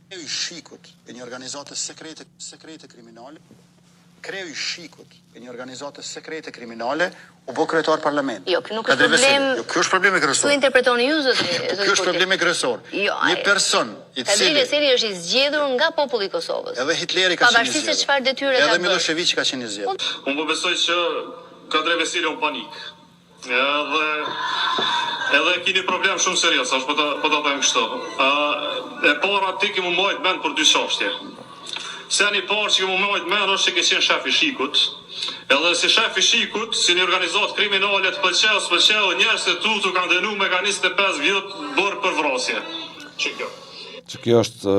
Kreu i SHIK-ut e një organizate sekrete sekrete kriminale, kreu i SHIK-ut e një organizate sekrete kriminale u bë kryetar parlamenti. Jo, ky nuk është problem. Jo, ky është problemi kryesor. Kështu interpretoni ju zoti zoti Ky është problemi kryesor. Jo, një person i cili Kadri Veseli është i zgjedhur nga populli i Kosovës. Edhe Hitleri ka qenë i zgjedhur. Pavarësisht se çfarë detyre ka bërë. Edhe Millosheviqi ka qenë i zgjedhur. Unë po besoj që Kadri Veseli o n'panik. Edhe edhe ki një problem shumë serioz, tash po ta po ta them kështu. Ë e para ti ke m'u majt mend për dy çështje. Seni i parë që ke m'u majt mend është që ke qenë shef i SHIK-ut. Edhe si shef i SHIK-ut, si një organizatë kriminale të pëlqeu, s'pëlqeu, njerëzit e tu t'u kanë dënu me ka 25 vjet burg për vrasje. Që kjo. Që kjo është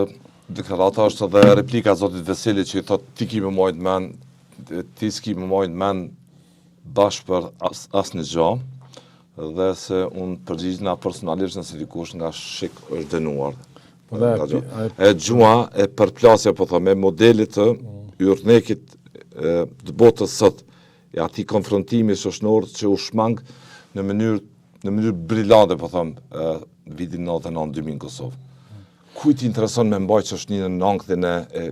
deklarata është edhe replika e zotit Veseli që i thotë ti ki m'u majt mend, ti s'ki m'u majt mend bash për as, asnjë gja dhe se unë përgjigjna personalisht nëse dikush nga SHIK është dënuar. Po dhe, e gjuha e përplasja, po thom, e modelit të mm. yrnekit të botës sot, e atij konfrontimi shoqnor që u shmang në mënyrë në mënyrë brilante, po thom, vitin 99-2000 në Kosovë. Kujt i intereson me mbajt shoqninë në ankthin e, e,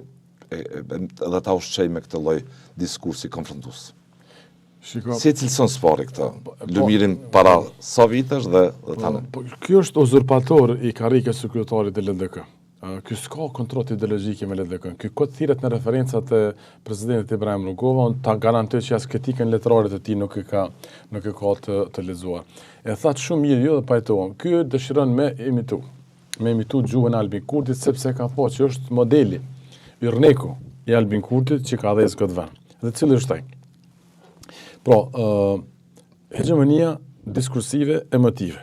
e, e, dhe ta ushqej me këtë lloj diskursi konfrontues? Shiko. Si e cilëson së pari këtë? Po, po, Lumirin para sa vitesh dhe, dhe po, tani? Po, ky është uzurpator i karrikës së kryetarit të LDK. Ky s'ka kontratë ideologjike me LDK-n. Ky kot thirret në referencat e presidentit Ibrahim Rugova, unë ta garantoj që as kritikën letrare të tij nuk e ka nuk e ka të, të lexuar. E thatë shumë mirë ju dhe pajtohem. Ky dëshiron me imitu, me imitu gjuhën e Albin Kurtit sepse ka pa që është modeli yrneku i Albin Kurtit që ka dhez këtë vend. Dhe cili është ai? Pra, uh, hegemonia diskursive emotive.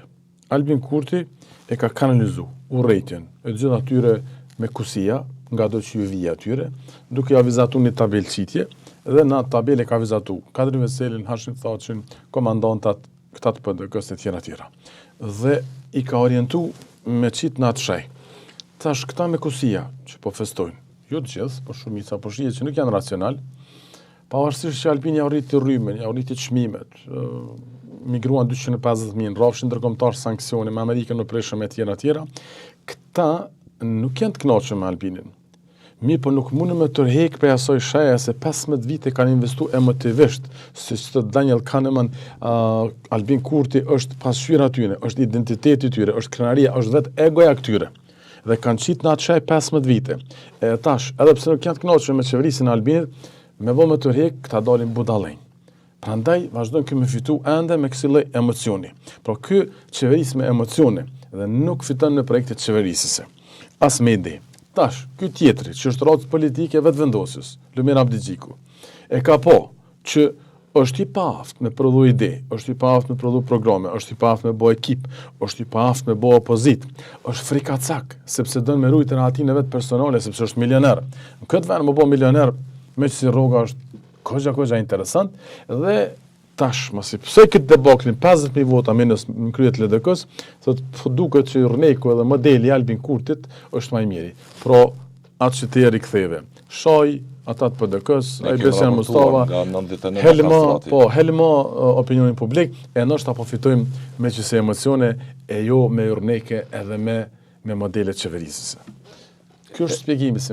Albin Kurti e ka kanalizu urrejtjen e të gjithë atyre me kusia, ngado që ju vije atyre, duke ja vizatu një tabelë qitje, dhe në atë tabelë e ka vizatu Kadri Veselin, Hashim Thaçin, komandantat, këta të PDK-së e tjera tjera. Dhe i ka orientu me qitë në atë shej. Tash këta me kusia që po festojnë, jo të gjithë, por shumica po shihet që nuk janë racional, Pavarësisht që Albini ja rriti rrymën, ja rriti çmimet, migruan 250.000, rrafshin ndërkombëtar sanksione me Amerikën në preshëm e tjera tjera, këta nuk janë të kënaqur me Albinin. Mirë, po nuk mundën me tërhek prej asaj sheje se 15 vite kanë investu emotivisht, siç thotë Daniel Kahneman, uh, Albin Kurti është pasqyra atyre, është identiteti i tyre, është krenaria, është vetë egoja këtyre. Dhe kanë qitë në atë shej 15 vite. E tash, edhe pse nuk janë të kënaqur me qeverisjen e Albinit, me bo me tërhek, këta dalin budallenj. Prandaj vazhdon ky me fitu ende me kësi lloj emocioni. Pra ky qeveris me emocione dhe nuk fiton me projekte qeverisëse. As me ide. Tash, ky tjetri që është racë politike Vetëvendosjes, Lumir Abdixhiku, e ka po që është i paaftë me prodhu ide, është i paaftë me prodhu programe, është i paaftë me bo ekip, është i paaftë me bo opozitë, është frikacak, sepse don me rujtë rahatinë e vet personale, sepse është milioner. Në këtë vend me bo milioner, me qësi rroga është kogja kogja interesant, dhe tash, masi pësoi këtë debaklin, 50.000 vota minus në krye të LDK-s, thot, po duket që yrneku edhe modeli i Albin Kurtit është ma i miri. Pra, atë që ti e riktheve. Shaj, ata të PDK-s, ai Besian Mustafa, helmo, po, helmo opinionin publik, e ndoshta po fitojmë me qësi emocione, e jo me yrneke edhe me, me modele qeverisëse. Kjo është shpjegimi se.